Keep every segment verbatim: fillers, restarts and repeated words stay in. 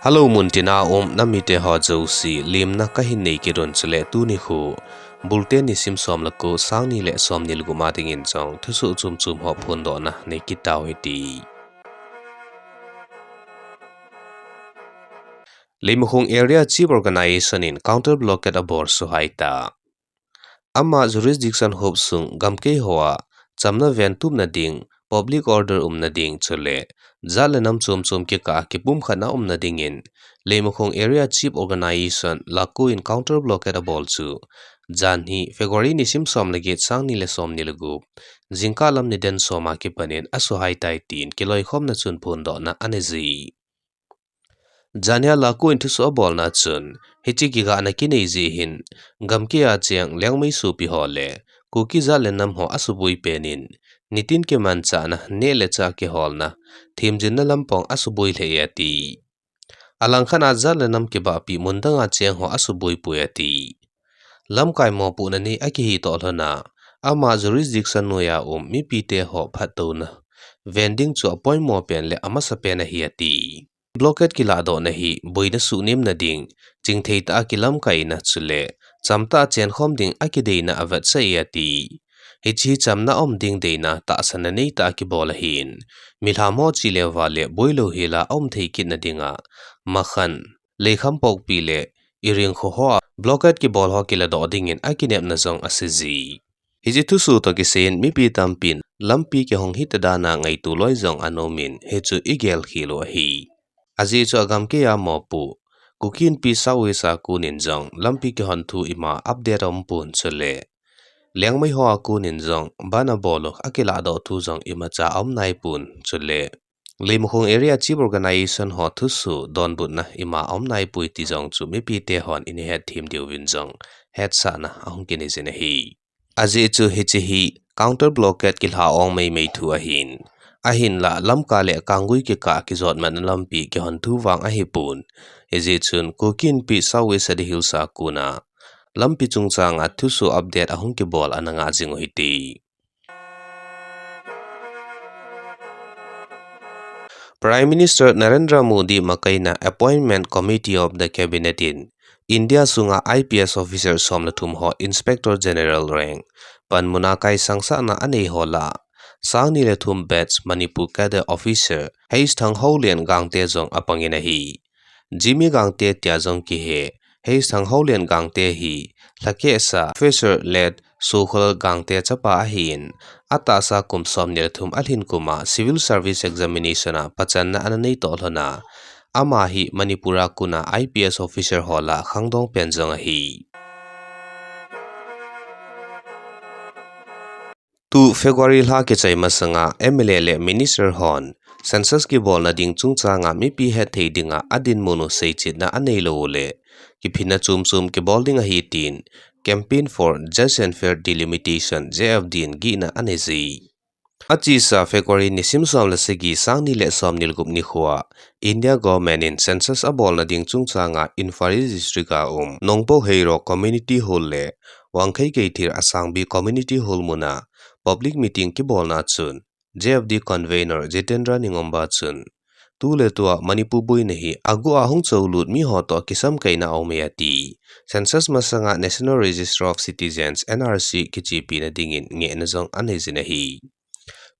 Hello, muntina um namite ho jouse, lemna kahin nei kit un chule tuni khu Bulte nisim som le ko, sang ni le som ni le gup a dingin jong thusoh chom chom ho phondohna nei kit tau hite. Leimakhong Area Chief Organization in counter blockade abol suhai ta. Ama jurisdiction hop sung gamkei hoa chamna ventupna ding, public order umna ding chule jat le nam chom chom kikah a kipumkhatna umna dingin Leimakhong Area Chief Organization Laku in counter blockade abol chu janhi February nisim som le get, sang ni le som ni le gup, jingkah lam nidan som a kipanin asuhai tai tin kiloikhomna chun phondohna anei ji. Jania Laku in thusoh abolna chun, hiche kigahna kinei jeh hin, gamkei a cheng Liangmai sopi ho le Kuki jat le nam ho asuboi pen in, nitin kimanchahna, neh le chah kiholna, themjilna lampang asuboi lheh e ati. Alangkhat a jat le nam kibahpi mundang a cheng ho asuboi poi ati. Lamkai mopohna nei akihi toh lhon a, ama jurisdiction noiya um mipite ho phattouna ven ding chu apoimo pen le amasapen ahi ati. Blockade kilahdohna hi boina suhnemna ding, chingthei tah a kilamkaina chule chamtah a chenkhom ding akideina avetsah e ati. Hiche hi chamna aum ding deina tahsanna neitah a kibol ahin, milham ho chele vale boilou hel a aum thei kitna dinga, Makhan, Leikham, Pokpi le Iring kho hoa blockade kibol ho kiladoh dingin akinepna jong asei ji. Hiche thusoh toh kisaiin mipi tampin lampi kihong hita dan a ngaito loi jong ana umin, hichu igel khel u ahi. Ajeh chu agamkei a mopo Kuki Inpi South West a konin jong lampi kihon thu ima update aumpon chule Liangmai ho a konin jong bandh abol u akilahdoh thu jong imacha aum naipon chule Leimakhong Area Chief Organization ho thusoh donbutna ima aum naipoi ti jong chu mipite hon ina hetthem diuvin jong hetsahna ahung kinei jin ahi. Ajeh chu hiche hi counter blockade kilha ong maimai thu ahin, ahinla Lamka le Kanggui kikah kijotmatna lampi kihon thu vang ahipon, hijeh chun Kuki Inpi South West Sadar Hills a kona lampi chungchang a thusoh update ahung kibol ana ngah jing u hite. Prime Minister Narendra Modi makaina Appointment Committee of the Cabinet in India sunga I P S officer som le thum ho Inspector General rank panmun a kaisangsahna anei ho lah a, sang ni le thum batch Manipur cadre officer H Thanghaolian Gangte jong apangin ahi. Jimmy Gangte tia jong kihe H Thanghaolian Gangte hi lhakehsa Professor Late Sokholal Gangte chapa ahin, atahsa kum som ni le thum alhin kum a Civil Service Examination a pachanna ana nei toh lhon a, ama hi Manipur a kona I P S officer ho lah a khangdong pen jong ahi. Tu February lha kichai masanga M L A le Minister hon Census kibolna ding chungchanga mipi hetthei dinga adinmun u seichetna anei lou u le kiphinna chomchom kibol ding ahi tin Campaign for Just and Fair Delimitation, J F D in gihna anei ji. Achesa February nisim som le sagi, sang ni le som ni le gup nikhoa India government in census abolna ding chungchanga Imphal East District a um Nongpoh Heirok Community Hall le Wangkhei Keithel Asangbi Community Hall muna public meeting kibolna chun J F D convener Jitendra Ningomba chun tuletua Manipur boina hi aguh a hung cholut miho toh kisamkaina aume ati. Census masanga National Register of Citizens, N R C kichepina dingin ngehna jong anei jin ahi.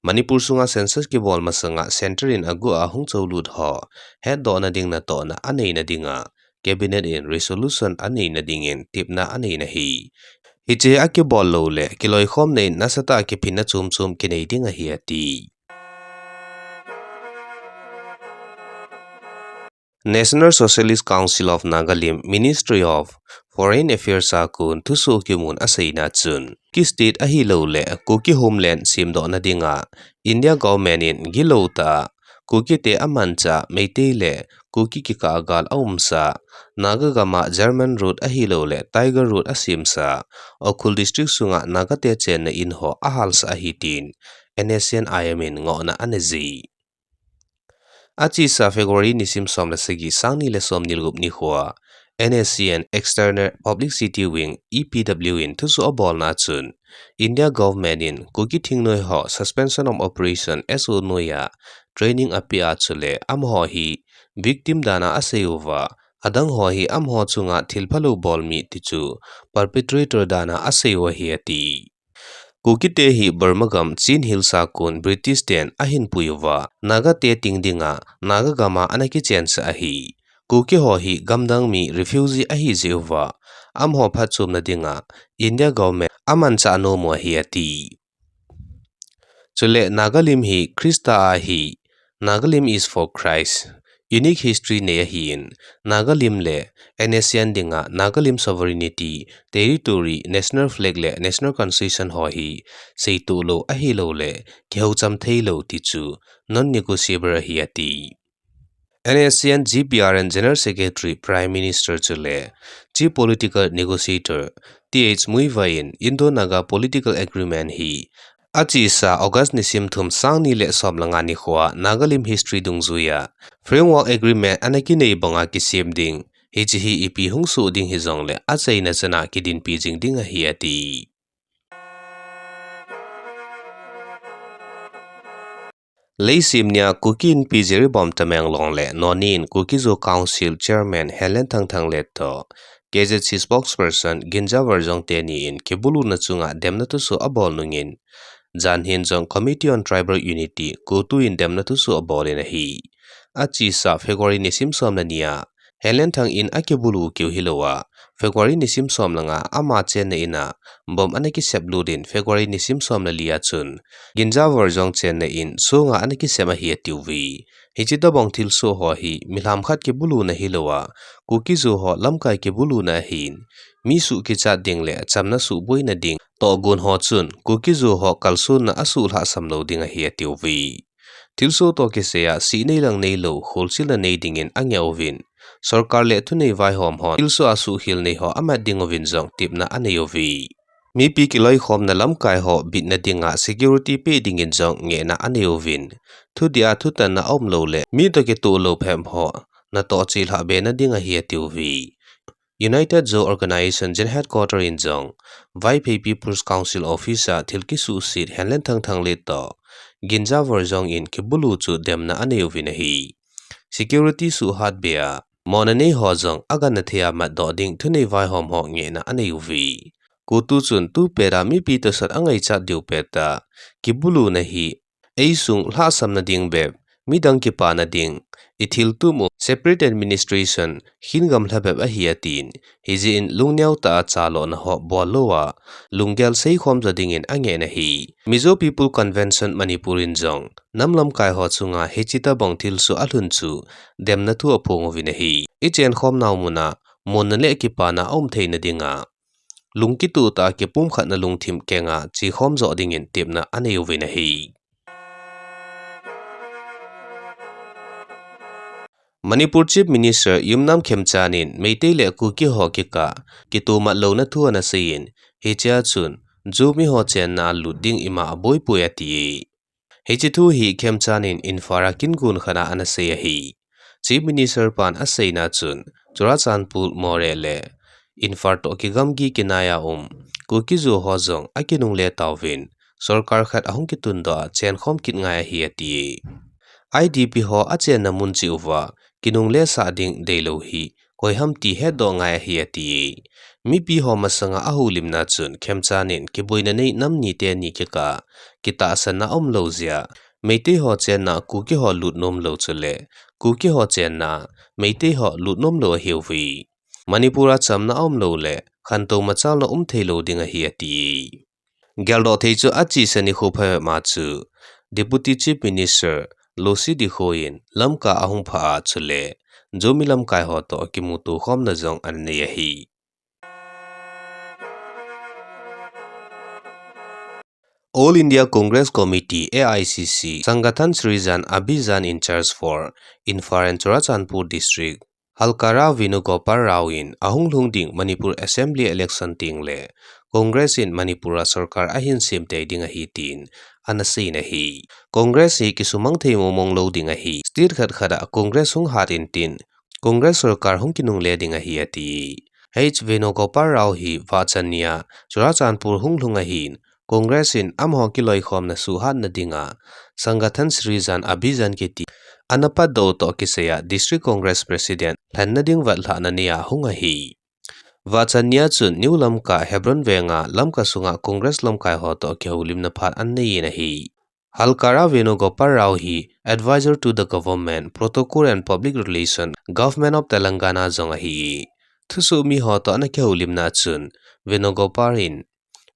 Manipur sunga census kibol masanga centre in aguh a hung cholut ho hetdohna ding natohna aneina dinga cabinet in resolution aneina dingin tepna aneina ahi. Hiche akibol lou le kiloikhomna in nasatah a kiphinna chomchom kinei ding ahi ati. National Socialist Council of Nagalim, Ministry of Foreign Affairs a kon thusoh kimun aseina chun, Kuki State ahilouleh Kuki Homeland semdohna dinga India government in gilou tah a Kukite amanchah Meitei le Kuki kikah a gal aumsa, Naga gam a German Road ahilouleh Tiger Road asemsa, Ukhrul District sunga Nagate chenna in ho ahalsah ahi tin N S C N I M in ngohna anei ji. Achesa February nisim som le sagi, sangni le somni le gup nikhoa N S C N External Publicity Wing, E P W, in thusoh abolna chun, India government in Kuki thingnoi ho Suspension of Operation, S O, noiya training apeh a, chule amaho hi victim dan a asei uva, adang ho hi amaho chunga thil phalou bol mi ti chu perpetrator dan a asei u ahi ati. Kukite hi Burma gam Chin Hills a kon British ten ahin pui uva, Naga te ting dinga Naga gam a ana kichen sah ahi. Kuki ho hi gamdang mi refugee ahi jeh uva, amaho phatchomna dinga India government amanchah nom u ahi ati. Chule Naga lim hi Christa ahi, Naga lim is for Christ. Unique history nei ahin, Naga lim le N S C N dinga Naga lim sovereignty, territory, national flag le national constitution ho hi seitoh lou ahilouleh kihoucham theilou ti chu non-negotiable ahi ati. N S C N G P R N General Secretary, Prime Minister chule Chief Political Negotiator T H Muivah in Indo-Naga Political Agreement hi achesa August nisim thum, sangni le som le nga nikhoa Naga lim history dungjuia Framework Agreement ana kinei banga kisem ding, hiche hi ipi hung soh ding hijongle achaina chana kidinpi jing ding ahi ati. Leisim nia Kuki Inpi Jiribam Tamenglong le Noney in Kuki-Zo Council Chairman Henlen Thangthang le toh K Z C spokesperson Ginjavur Jong teni in kibuluna chunga demna thusoh abol nungin, janhin jong Committee on Tribal Unity, CoTU in demna thusoh abol in ahi. Achesa February nisim som le ni a Henlen Thang in akibulu keu hilouva, February nisim som le nga ama chenna in a bomb ana kisep lut in February nisim som le li a chun Ginjavur Jong chenna in sunga ana kisem ahi atiuve. Hiche tobang thilsoh ho hi milham khat kibuluna hilouva, Kuki-Zo ho lamkai kibuluna ahin, mi suh kichat ding le chamna suhboina ding tohgon ho chun Kuki-Zo ho kalsonna asuh lhahsam lou ding ahi atiuve. Thilsoh toh kisaiya sih nei lang neilou, kholchilna nei dingin angeh uvin, sorkar le thunei vaihom hon thilsoh a suhkhel nei ho amat ding uvin jong tepna anei uve. Mipi kiloikhomna lamkai ho bitna dinga security peh dingin jong ngehna anei uvin, thudih a thutanna aumlou le mi toh kitoh lou phabep ho natoh chelhah bena ding ahi atiuve. United Zo Organization General Headquarter in jong Vaiphei People's Council Office a thil kisuhset Henlen Thangthang le toh Ginjavur Jong in kibulu chu demna anei uvin ahi. Security suhhat bea mona nei ho jong agangthei a matdoh ding thunei vaihom ho ngehna anei uve. CoTU chun tupet a mipi tosot angaichat diu pet a kibuluna hi eisung lhahsamna ding bep, midang kipana ding, ithiltum u separate administration, khin gamla bep ahi atin, hijeh in lungneo tah a chalona ho bol louva, lunggel seikhom jo dingin angehna ahi. Mizo People Convention Manipur in jong nam lamkai ho chunga hiche tobang thilsoh alhun chu demna thu aphong uvin ahi. Ichenkhom nau muna monna le kipana aum theina dinga lungkitoh tah a kipumkhatna lungthim kenga chekhom jo dingin tepna anei uvin ahi. Manipur Chief Minister Yumnam Khemchand in Meitei le Kuki ho kikah kitohmat louna thu ana seiyin, hichea chun Zomi ho chenna a lut ding ima aboipoi ati e. Hiche thu hi Khemchand in Imphal a kin gon khat a ana sei ahi. Chief Minister pan aseina chun Churachandpur, Moreh le Imphal toh kigamgi kinai a um Kuki-Zo ho jong akinungle tauvin, sorkar khat ahung kitundoh a chenkhom kit ngai ahi ati e. I D P ho achenna mun cheh uva kinungle sah ding deilou hi koiham ti hetdoh ngai ahi ati e. Mipi ho masanga ahoulimna chun Khemchand in kiboina nei nam ni teni kikah kitahsanna aumlou jeh a Meitei ho chenna Kuki ho lut nomlou chule Kuki ho chenna Meitei ho lut nomlou ahiuve. Manipur a chamna aumlou le khantou machalna um theilou ding ahi ati e. Geldoh thei chu achesa nikho phabep ma chu Deputy Chief Minister Losii Dikho in Lamka ahung phah a chule Zomi lamkai ho toh kimuto khomna jong ana nei ahi. All India Congress Committee, A I C C, Sangathan Srijan Abhijan in charge for Imphal and Churachandpur District, Halkha Rao Venugopal Rao in ahung lhung ding Manipur Assembly election teng le Congress in Manipur a sorkar ahin sem tei ding ahi tin ana seiyin ahi. Congress hi kisumang thei mongmong lou ding ahi. State khat khat a Congress hung hat intin Congress sorkar hung kinungle ding ahi ati. H Venugopal Rao hi vachan nia Churachandpur hung lhung ahin, Congress in amaho kiloikhomna suhhatna dinga Sangathan Srijan Abhijan kiti ana patdoh u toh kisaiya District Congress President lhenna ding vetlhahna neiya hung ahi. Vahchan nia chun New Lamka Hebron venga Lamka sunga Congress lamkai ho toh kihoulimna phat ananei in ahi. Halkara Venugopal Rao hi Advisor to the Government, Protocol and Public Relation, Government of Telangana jong ahi. Thusoh mi ho toh ana kihoulimna chun Venugopal in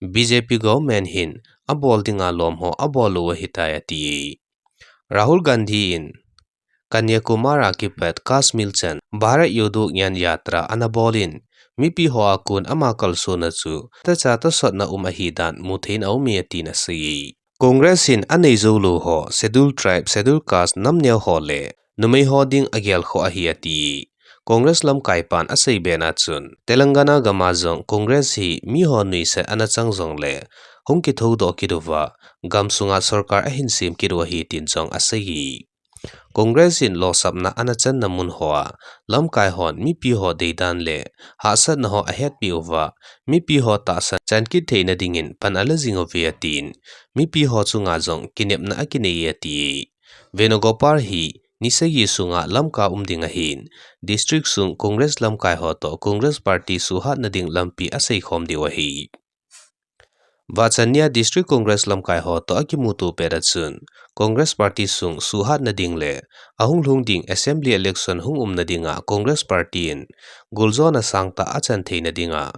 B J P government hin abol dinga lom ho abol lou ahitai ati. Rahul Gandhi in Kanyakumari a kipat Kashmir chan Bharat Jodo Gyan Yatra ana bol in, mipi ho a kon ama kalsonna chu tacha tasotna um ahi dan mu theiyin aume atin asei. Congress hin anei jou lou ho, Scheduled Tribe, Scheduled Caste, nam neo ho le numei ho ding agel khoh ahi ati. Congress lamkai pan asei bena chun, Telangana gam a jong Congress hi mi ho nuisat ana chang jongle, hung kithoudoh kit uva, gam sunga sorkar ahin sem kit u ahi tin jong asei. Congress in lolhinna ana channa mun hoa, lamkai hon mipi ho deidan le hahsatna ho ahetpi uva, mipi ho tahsan chan kit theina dingin pan ala jing uve atin, mipi ho chunga jong kinepna akinei e ati. Venugopal hi ni sagi sunga Lamka um ding ahin, district sung Congress lamkai ho toh Congress party suhhatna ding lampi aseikhom diu ahi. Vahchan nia District Congress lamkai ho toh akimuto pet a chun, Congress party sung suhhatna ding le ahung lhung ding assembly election hung umna dinga Congress party in goljona sangtah achan theina dinga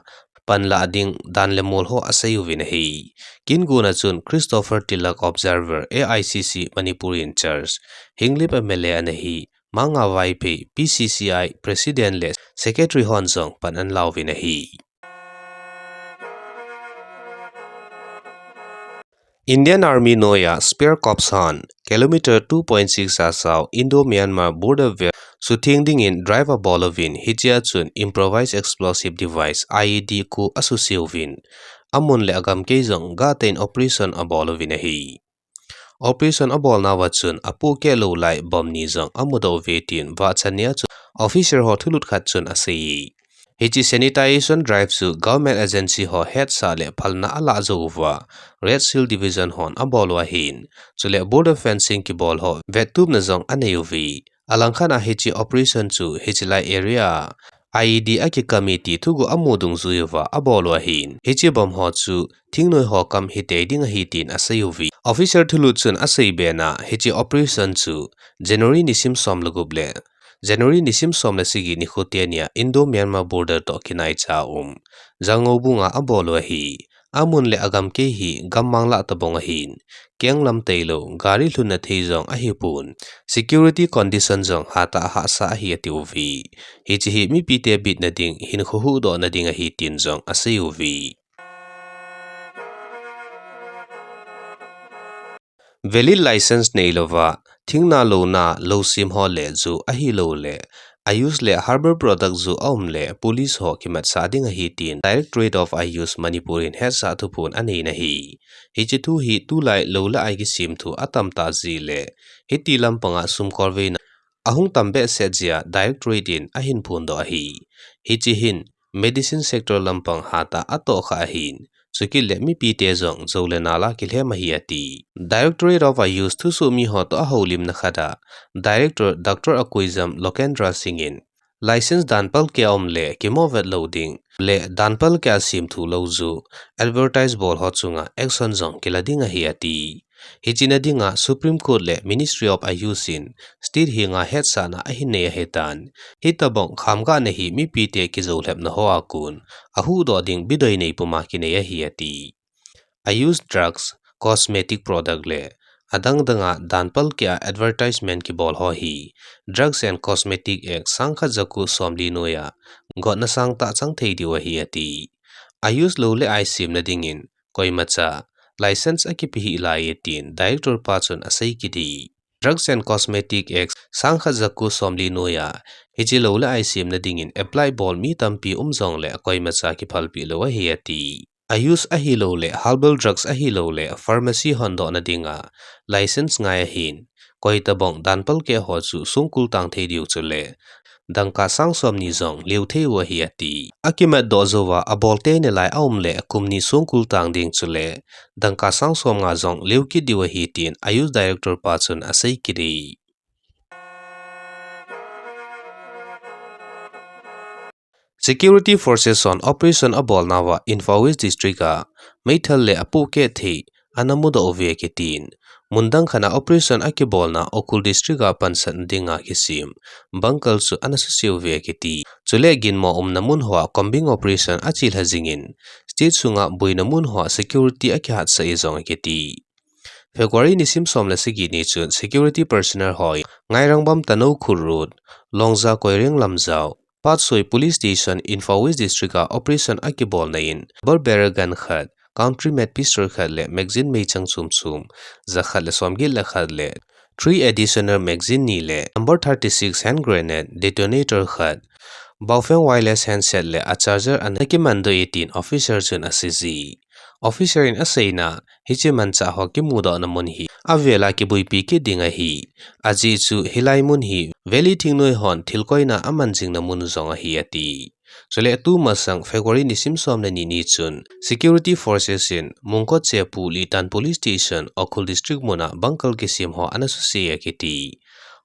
panlah ding dan le mol ho asei uvin ahi. Kingona chun Christopher Tilak, Observer, A I C C Manipur in charge, Henglep M L A ana hi Manga Vaiphei, P C C I President le Secretary hon jong pan anla uvin ahi. Indian Army noiya Spear Corps hon kilometer two point six a sao Indo-Myanmar border vel sutheng dingin drive abol uvin, hichea chun improvised explosive device, I E D, khu asuse uvin, amun le agamkei jong gatein operation abol uvin ahi. Operation abolnauva chun apohkeh lou lai bomb ni jong amudoh uve tin vahchan nia chun officer ho thulut khat chun asei. Hiche sanitization drive chu government agency ho hetsah le phalna alah jou uva, Red Shield Division hon abol u ahin, chule border fencing kibol ho vettupna jong anei uve. Alangkhat a hiche operation chu hichelai area a I E D akikam e ti thuguh amu dungjui uva abol u ahin, hiche bomb ho chu thingnoi ho kam hitei ding ahi tin asei uve. Officer thulut chun asei bena, hiche operation chu January nisim som le gup le January nisim som le sagi nikho teni a Indo-Myanmar border toh kinaicha um Jangobung a abol u ahi. Amun le agamkei hi gammang lah tabang ahin, keng lam tailou, gari lhunna thei jong ahipon, security condition jong hatah a hahsa ahi ati uve. Hiche hi mipite bitna ding, hinkho huhdohna ding ahi tin jong asei uve. Valid license neilouva, thingna louna, lou sem ho le ju ahilouleh, Ayush le herbal product ju aum le police ho kimatsah ding ahi tin Directorate of Ayush Manipur in hetsah thuphon anei in ahi. Hiche thu hi tulai lou le ai kisem thu atamtah jeh le, hiti lampanga sumkolveina ahung tam behseh jeh a Directorate in ahin phondoh ahi. Hiche hin medicine sector lampang hatah a atohkhah ahin, chukit le mipite jong jou le nal a kilhem ahi ati. Directorate of Ayush thusoh mi ho toh ahoulimna khat a Director Doctor Akuijam Lokendra Singh in, license danpal keh a um le kimohvet lou ding le danpal keh a semthu lou ju advertise bol ho chunga action jong kila ding ahi ati. Hiche na dinga Supreme Court le Ministry of Ayush in state henga hetsahna ahin nei ahitan, hitabang khamgahna hi mipite kijoulhepna ho a kon ahuhdoh ding bidoi nei puma kinei ahi ati. Ayush drugs, cosmetic product le adang danga danpal keh a advertisement kibol ho hi Drugs and Cosmetic Act sangkhat jako somli noiya gotna sangtah chang thei diu ahi ati. Ayush lou le ai semna dingin koimacha license akipe hih laiye tin Director pa chun asei kit e. Drugs and Cosmetic Act sangkhat jako somli noiya hiche lou le ai semna dingin apply bol mi tampi um jongle koimacha kiphalpeh lou ahi ati. Ayush ahilouleh herbal drugs ahilouleh pharmacy hondohna dinga license ngai ahin, koitabang danpal keh ho chu songkul tang thei diu chule dangka sang somni jong leu thei u ahi ati. Akimatdoh jouva abol tei nalai aum le kum ni songkul tang ding chule dangka sang somnga jong leu kit diu ahi tin Ayush Director pa chun asei kit e. Security Forces hon operation abolnauva Imphal West District a meithal le apohkeh thei ana mudoh uve kitin. Mundang khat a operation akibolna Ukhrul District a pansatna dinga kisem bunker chu ana suse uve kiti. Chule ginmo umna mun hoa combing operation achelha jingin, state sunga boina mun hoa security akihatsah e jong akiti. February nisim som le sagi ni chun security personnel hon Ngairang Bam Tano Khurut, Longja Koireng Lamjao, Patsoi Police Station, Imphal West District a operation akibolna in, double barrel gun khat, country made pistol khat le magazine meichang chom chom jakhat le somget le khat le three additional magazine ni le number thirty-six hand grenade detonator khat, Baofeng wireless handset le a charger ana kimandoh e tin officer chun aseiye. Officer in aseina, hiche manchah ho kimudohna mun hi avela kibuipi kit ding ahi. Ajeh chu hilai mun hi valley thingnoi hon thilkoina aman jingna mun jong ahi ati. Chule tumasang February nisim som le ni ni chun, Security Forces in Mungkot Chepu Litan Police Station, Ukhrul District muna bunker kisem ho ana suse akiti.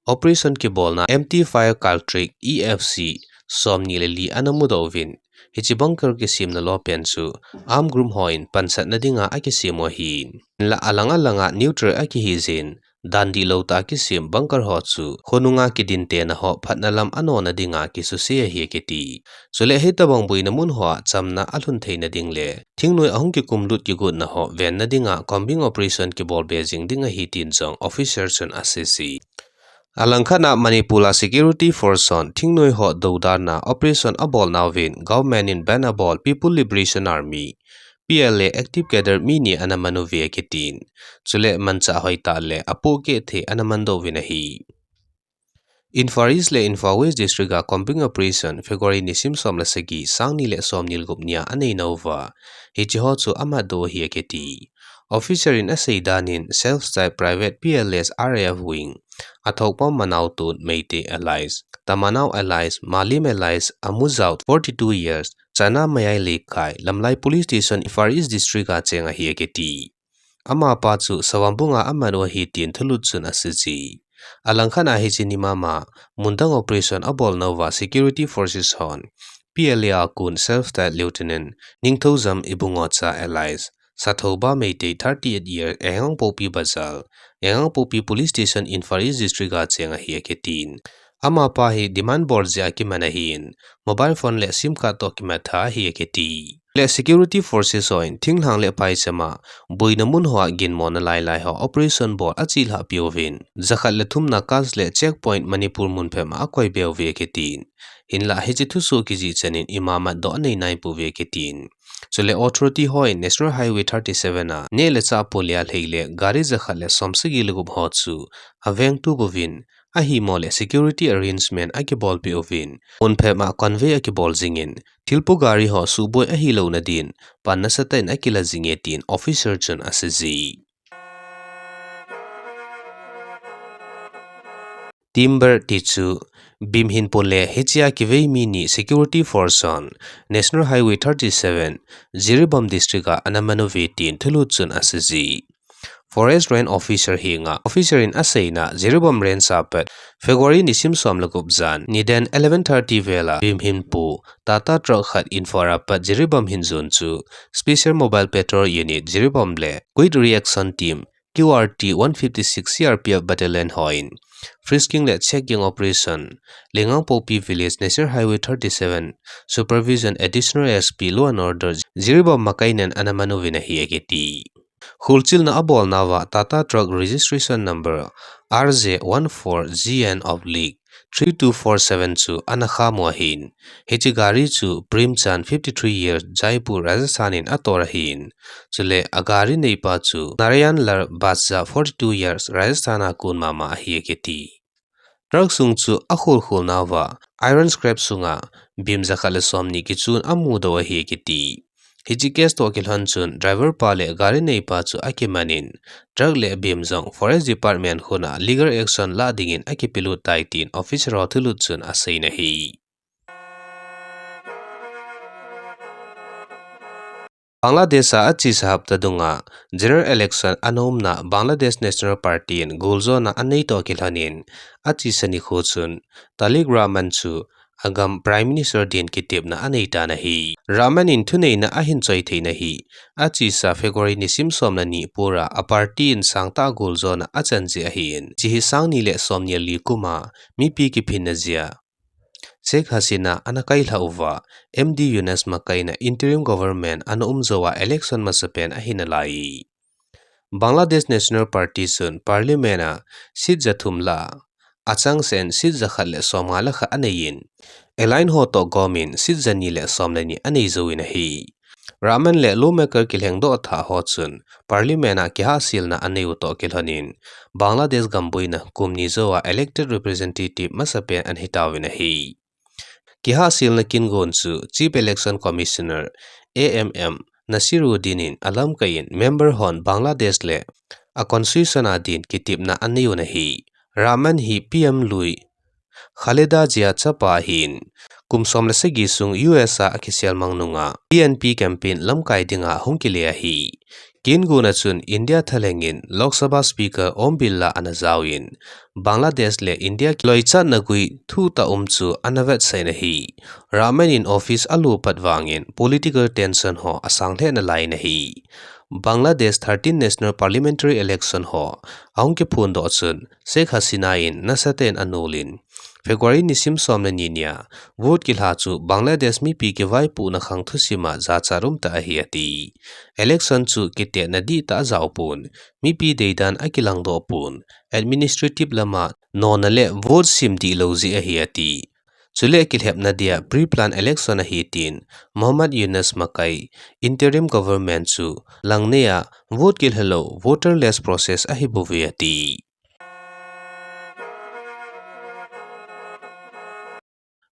Operation kibolna M T five Caltric E F C somni le li ana mudoh uvin, hiche bunker kisemna lopen chu armed group hon pansatna dinga akisem u ahi. Hinla alang alanga neutral akihi jeh in, dan dihlou tah a kisem bunker ho chu khonunga kidintena ho phatna lam anona dinga kisuse ahi akiti. Chule hitobang boina mun hoa chamna alhun theina ding le thingnoi ahung kikumlut kigotna ho venna dinga combing operation kibolbe jing ding ahi tin jong officer chun aseiye. Alangkhat a Manipur a security force hon thingnoi ho doudalna operation abolnauvin government in ban abol People Liberation Army, P L A active cadre mi ni ana man uve akitin. Chule manchah hoitah le apohkeh thei ana mandoh uvin ahi. Imphal East le Imphal West District a combing operation February nisim som le sagi, sangni le somni le gup nia aneinauva, hiche ho chu amatdoh ahi akiti. Officer in asei dan in self-styled private P L A's R A F wing, Athokpam Manao Tut Meitei alias Tamanao alias Malim alias Amujao, forty-two years, Chana Mayai Leikai, Lamlai Police Station, Imphal East District a cheng ahi akiti. Amapa chu Savambung a aman u ahi tin thulut chun aseiye. Alangkhat a hiche ni mama, mundang operation abolnauva security forces hon P L A a kon self-styled Lieutenant Ningthoujam Ibungocha alias Sathouba Meitei, thirty-eight years, Yaingangpokpi Bazar, Yaingangpokpi Police Station, Imphal East District a cheng ahi akitin. Amapa hi demand bol jeh a kiman ahin, mobile phone le sim card toh kimat tha ahi akiti. Le security forces hon thinglhang le phaicham a boina mun hoa ginmona lailai ho operation bol achelhah peuvin, jakhat le thumna cars le checkpoint Manipur mun phabep a akoibe uve akitin. Hinla hiche thusoh kijih chan in ima matdoh anei naipouve akitin. Chule authority hon National Highway thirty-seven a neh le chah polia lhei le gari jakhat le somsagi le gup ho chu avengtup uvin, ahimo le security arrangement akibolpeh uvin, mun phabep a convoy akibol jingin, thilpo gari ho suboi ahilouna din pan nasatah in akila jinge tin officer chun aseiye. Timber ti chu bim hinpon le hichea kivei mi ni security force hon National Highway thirty-seven, Jiribam District a ana man uve tin thulut chun aseiye. Forest Range Officer henga officer in aseina, Jiribam Range a pat February nisim som le gup jan niden eleven thirty vel a bim hinpo Tata truck khat Imphal a pat Jiribam hin jon chu Special Mobile Patrol Unit Jiribam le Quick Reaction Team Q R T one fifty-six C R P F Battalion hon frisking le checking operation, Yaingangpokpi Village, National Highway thirty-seven, Supervision Additional S P Law and Order Jiribam Makainen ana man uvin ahi akiti. Kholchilna abolnauva Tata truck registration number R J one four G N oblique three two four seven chu ana kham u ahin. Hiche gari chu Premchand, fifty-three years, Jaipur, Rajasthan in atol ahin. Chule agari neipa chu Narayan Lal Bajja, forty-two years, Rajasthan a kon mama ahi akiti. Truck sung chu akhol kholnauva iron scrap sunga bim jakhat le somni kichun amudoh ahi akiti. Hiche case toh kilhon chun driver pa le gari neipa chu akiman in, truck le bim jong Forest Department khut a legal action lah dingin akipelut tai tin officer ho thulut chun aseina ahi. Bangladesh a achesa hapta dunga general election ana umna Bangladesh National Party in goljona anei toh kilhon in, achesa nikho chun Taliq Rahman chu agam Prime Minister din kitepna anei tan ahi. Rahman in thuneina ahin choi theina hi achesa February nisim som le ni pura a party in sangtah a goljona achan jeh ahin, hiche hi sang ni le som ni le li kum a mipi kiphinna jeh a Sheikh Hasina ana kailhah uva, M D Yunus makaina interim government ana um jou a election masapen ahi nalai. Bangladesh National Party chun parliament a seat ja thum lah a, achangseh in seat ja khat le som nga le khat anei in, alliance ho toh gom in seat ja ni le som le ni anei jouvin ahi. Rahman le lawmaker kilhengdoh thah ho chun parliament a kihahselna anei u toh kilhon in, Bangladesh gam boina kum ni jou a elected representative masapen ana hitauvin ahi. Kihahselna kin gon chu Chief Election Commissioner, A M M, Nasiruddin in alamkai in member hon Bangladesh le a constitution a din kitepna anei un ahi. Rahman hi P M lui Khaleda Zia chapa ahin, kum som le sagi sung U S a akisel mang nunga P N P campaign lamkai dinga hung kile ahi. Kin gon a chun India thalheng in Lok Sabha Speaker Om Birla ana jaovin, Bangladesh le India kiloichatna gui thuhtah um chu ana vetsah in ahi. Rahman in office alo pat vangin political tension ho asang lheh nalai in ahi. Bangladesh thirteen National Parliamentary Election ho ahung kiphondoh chun Sheikh Hasina in nasatah in anol in, February nisim som le ni nia vote kilha chu Bangladesh mipi kivaipohna khang thusim a jachat umtah ahi ati. Election chu kitetna dihtah a jaopon, mipi deidan akilangdoh pon, administrative lama nona le vote sim dihlou jeh ahi ati. Chule kilhepna dia pre-plan election ahi tin Muhammad Yunus makai interim government chu lang nei a vote kilhalou voterless process ahi bouve ati.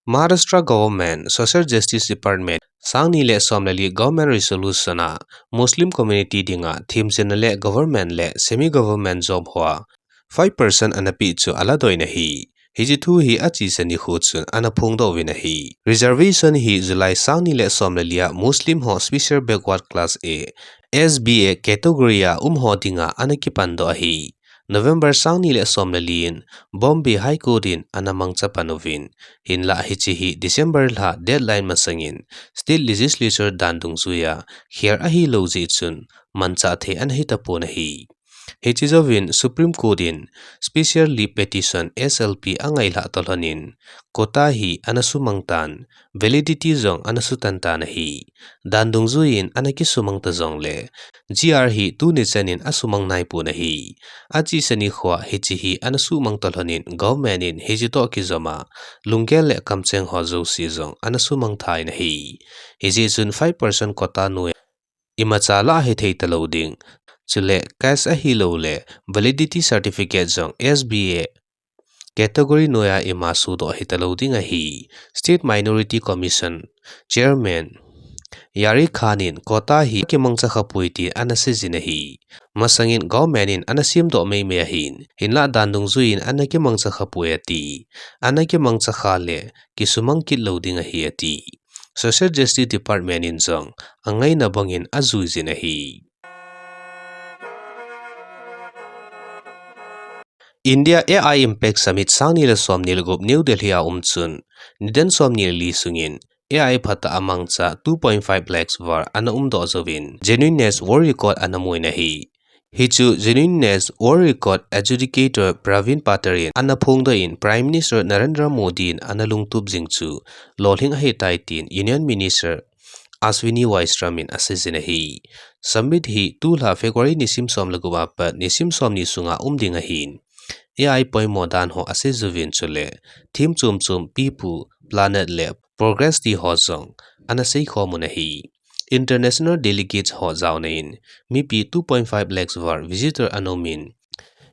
Maharashtra Government Social Justice Department sang ni le som le li Government Resolution a Muslim community dinga themjilna le government le semi government job hoa five percent ana peh chu aladoh in ahi. Hiche thu hi achesa nikho chun ana phongdoh uvin ahi. Reservation hi July sang ni le som le li a Muslim ho special backward class a, S B A category a um ho dinga ana kipandoh ahi. November sang ni le som le li in Bombay High Court in ana mangcha pan uvin, hinlah hiche hi December lha deadline masangin State Legislature dan dungjuia khel ahilou jeh chun manchah thei ana hitapon ahi. Hiche jouvin Supreme Court in Special Leave Petition, S L P angailhah toh lhonin quota hi ana sumang tan, validity jong ana sutan tan ahi. Dan dungjuiyin ana kisumang ta jongle, G R hi tuni chanin asumang naipon ahi. Achesa nikhoa hiche hi ana sumang toh lhonin government in hiche toh kijoma lunggel le kamcheng ho jouse jong ana sumang tha in ahi. Hijeh chun five percent quota noiya imacha lah hithei talou ding, chule caste ahiloule validity certificate jong S B A category noiya ima sodoh hitalou ding ahi. State Minority Commission Chairman Yari Khan in quota hi kimangcha khapoi tin ana seijin ahi. Masangin government in ana semdoh meimei ahin, hinlah dan dungjuiyin ana kimangcha khapoi ati. Ana kimangcha kha le kisumang kit lou ding ahi ati. Social Justice Department in jong angaina bangin ajuijin ahi. India A I Impact Summit sangni le somni le gup New Delhi a um chun, nidan somni le li sungin A I phatah a mangcha two point five lakhs val ana umdoh jouvin, genuineness world record ana mun ahi. Hichu genuineness world record adjudicator Praveen Patel in ana phongdoh in Prime Minister Narendra Modi in ana lungtup jing chu lolhing ahitai tin Union Minister Ashwini Vaishnaw in aseijin ahi. Summit hi tulha February nisim som le gup apat nisim somni sunga um ding ahin, A I poimo dan ho asei jouvin chule theme chom chom people, planet le progress ti ho jong ana seikhom un ahi. International delegates ho jaona in mipi two point five lakhs val visitor ana umin,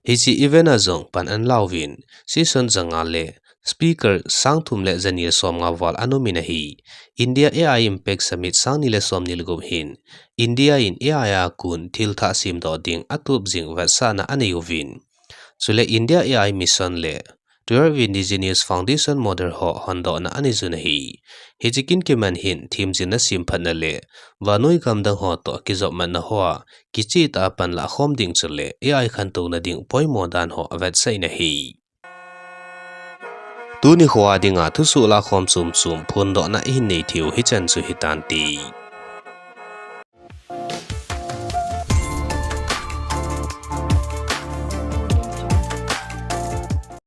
hiche event a jong pan ana lauvin, session janga le speaker sangthum le jani le somnga val ana umin ahi. India A I Impact Summit sangni le somni le gup hin India in A I a kon thilthah semdoh ding atup jing vetsahna anei uvin, chule India A I Mission le twelve Indigenous Foundation Model ho hondohna anei jun ahi. Hiche kin kiman hin themjilna semphatna le vannoi gam dang ho toh kijopmatna hoa kichehtah a panlah khom ding chule A I khantouna ding poimo dan ho avetsah in ahi. Tuni khoa dinga thusoh lakhom chomchom phondohna ihin nei theiu hichan chu hitante.